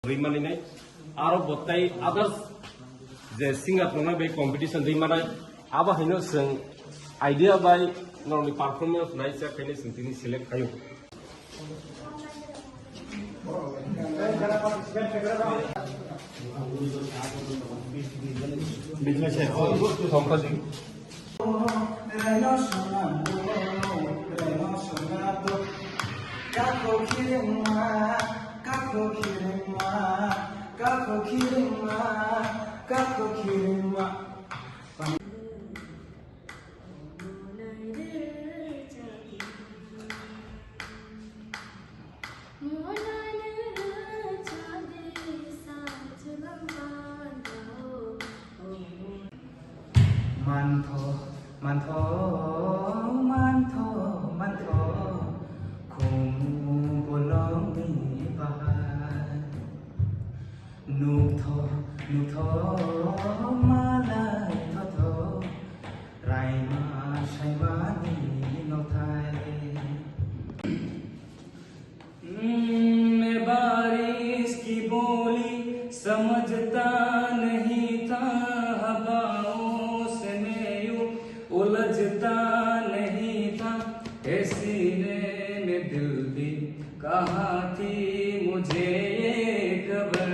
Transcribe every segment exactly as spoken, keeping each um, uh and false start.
Rwi manwi nai, aro bo tei others je singer tongnai bai competition rwi manai, abo haino chwng idea bai norokni performance nai chak khainai chwng tini select khaio. Mantho, mantho, mantho, mantho, khum bolongni bahai. Nukthok, nukthok, malai thotho, raima saimani nothai. मैं बारिश की बोली समझता नहीं था, हवाओं से मैं यूं उलझता नहीं था। ए सीने में दिल भी कहाँ थी मुझे ये खबर।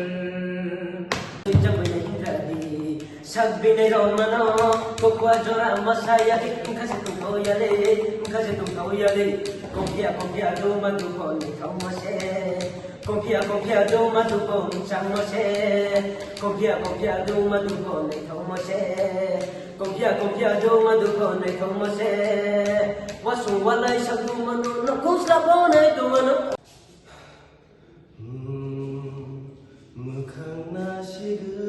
Sak bini romano, kokwa jora masaya di, wngkha se tongthao yale, wngkha se tongthao yale. Kokya kokya duma duko ni thangmo se, kokya kokya duma duko ni changmo se, kokya kokya duma duko ni thangmo se, kokya kokya duma duko ni thangmo se. Wasung walai sa dumano, no kusla bonai dumano. Mwkhang nasigwi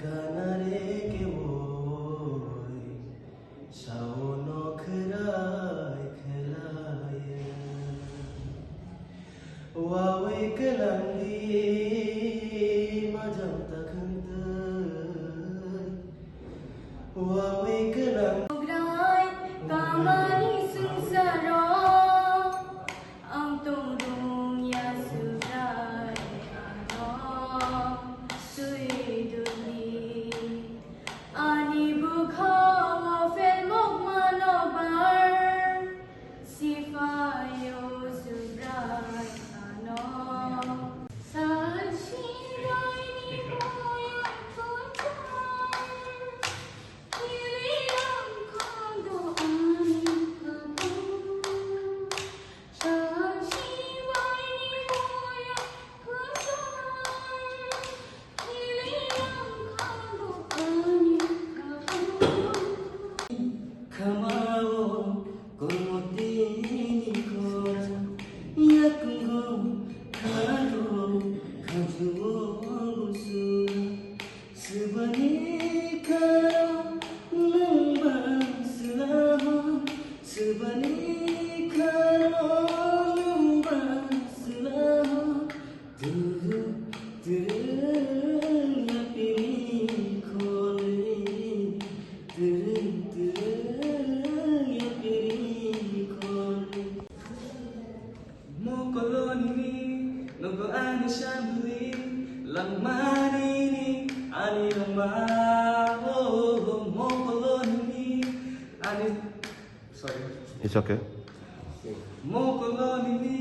gana re kewoi, sao no khwrai khwlaiya. Wawi kwlangdi majang takhwng twi, wawi kwlang. Kamani swngcharo. Ang tong rung ya Subrai ano twi duni. Ani bwkhao phelmok mano bar. Siphaio Subrai ano. Salsi raini moyang kotor. Khama-o kormo tini khora, yakungo kharo khajuo sura. Swbani kharo nwng ba swlaho, swbani kharo nwng ba swlaho. Twrwng twrwng yapiri kholi, twrwng twrwng yapiri kholi. Mokoloni nogo ani sambli, langmani ni ani langma. Oh, mokoloni ani, sorry. It's okay. Mokoloni ni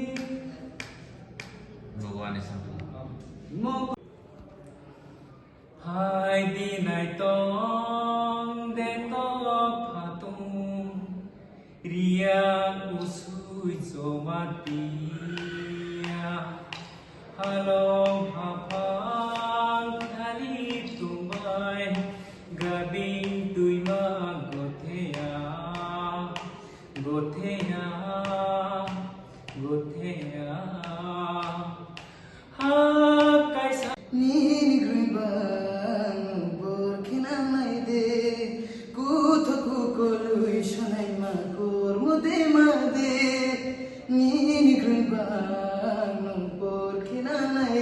nogo ani sambli. Mok- Hai di nai tong de to phatung, riya usui chomatia. Halong haphang thali tumbai, gading tuima gotheya, gotheya, gotheya. Ha kaisa. Nini grwng bang bor khe nang nai de, kuthok kukolwi sanai ma kor mo de ma de. Nini grwng bang bor khe nang nai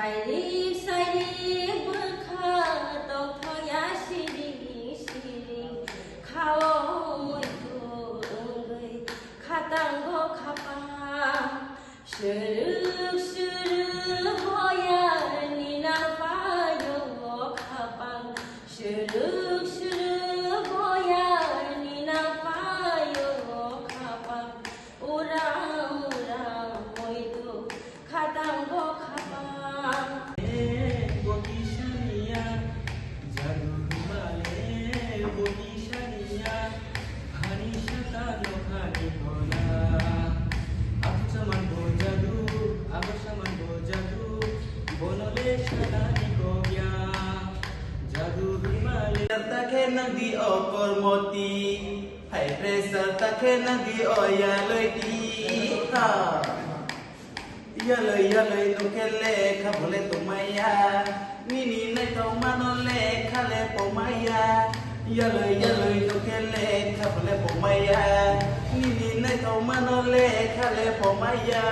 Sairik sairik bwkha tongthok ya siring siring, khao muitu wngwi khatango khapang. Srwk srwk boya nina payo khapang, srwk srwk boya nina payo khapang. Uram uram muitu khatango khapang. Bokisaniya jadu himale bokisaniya, hani sata nokhani bola. Aku saman bo jadu, aku saman bo jadu, bonole sanani kobya. Jadu himale ta khe nang di okormoti. High pressure ta khe nang di o yaloi di ha. Yaloi yaloi nukhe lekha bole tongmaya. Nini naithok mano lekha le pongmaya. Yaloi yaloi nukhe lekha bole pongmaya. Nini naithok mano lekha le pongmaya.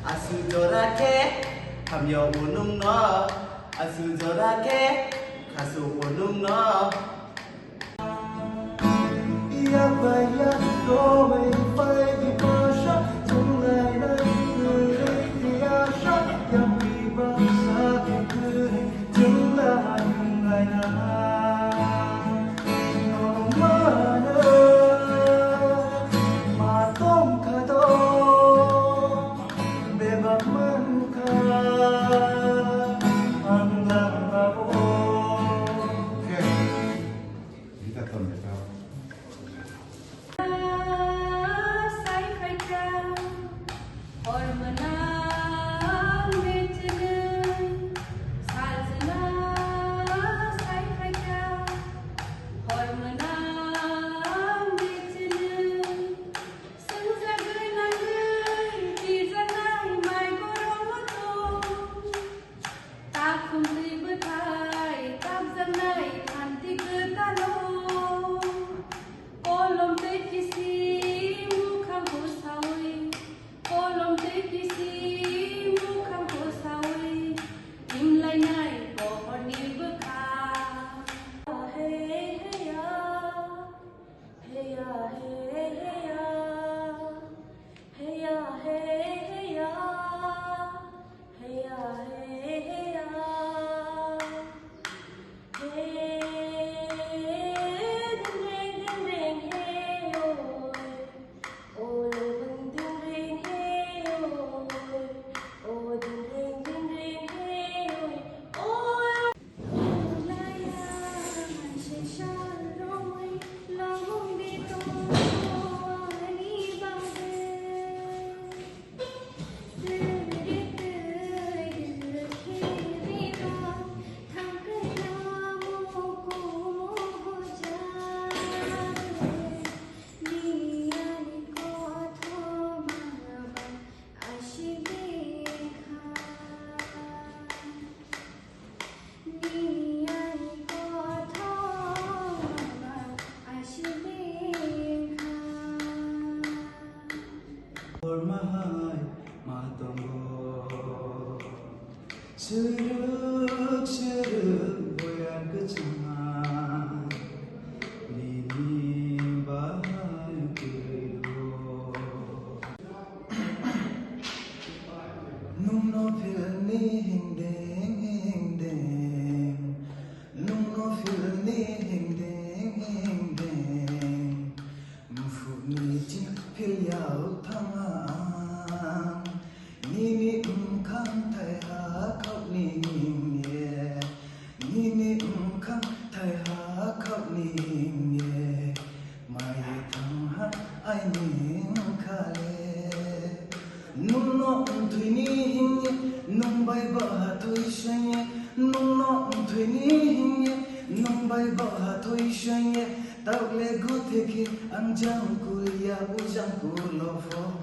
Asu jora khe hamya unung no. Asu jora khe khasu unung no. Sai phaikha, hor mwnang bichinwi, sal jwnang sai phaikha, hor mwnang bichinwi, swngjagwi nangwi tijaknai mai borok tong. Takhum twi bwthai kapjaknai khanti kwtalo. Kolom twi kisi mukhang bwsawi, kolom twi kisi mukhang bwsawi, himlainai pohorni bwkha. Hey, hey, ya. Heya, hey, heya. Heya, hey, heya. Heya, hey, heya. Hey, ding, ding, ding, ding, hey, oh. Oh, ding, ding, ding, hey, oh. Oh, ding, ding, ding, ding, hey, oh. Oh. Nini ani kothoma asibikha. Hormahai ma tongo. Siruk siruk boyar kwchwng. Nini bahai kwrwi o. Nungno philni hingdeng hingdeng, nungno philni hingdeng hingdeng. Mphukni chini phil yao thangma ang, nini wngkhang thai ha khokni hingye. Nini wngkhang thai ha khokni hingye, mai thang ha aini wngkha le. Nungno wngthwini hingye, nung bai bo hathoi sengye. Nungno wngthwini hingye, nung bai bo hathoi sengye. Tauk le gothe khe ang jang kuliya, o jang kulo pho.